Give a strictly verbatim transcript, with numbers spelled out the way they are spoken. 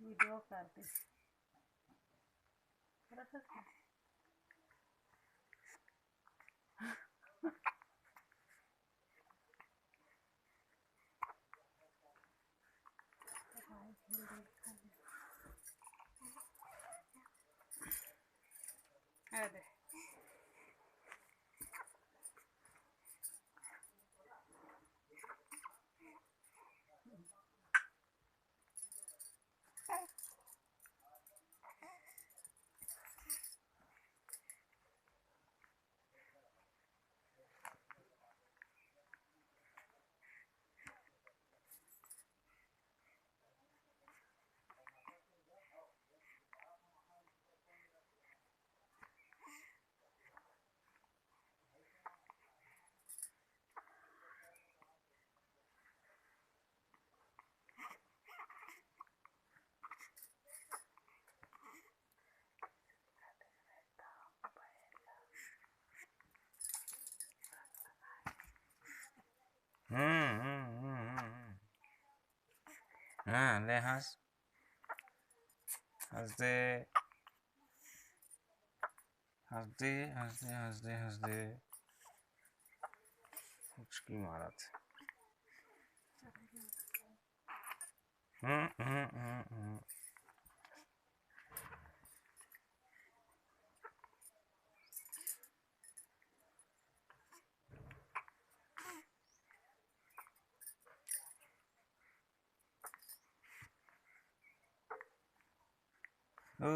Video कर दे। अरे। हम्म, हम्म, हम्म, हम्म, हम्म। हाँ, ले हंस। हंस दे। हंस दे, हंस दे, हंस दे, हंस दे। मुचकी मारत। हम्म, हम्म, हम्म, हम्म। ओ,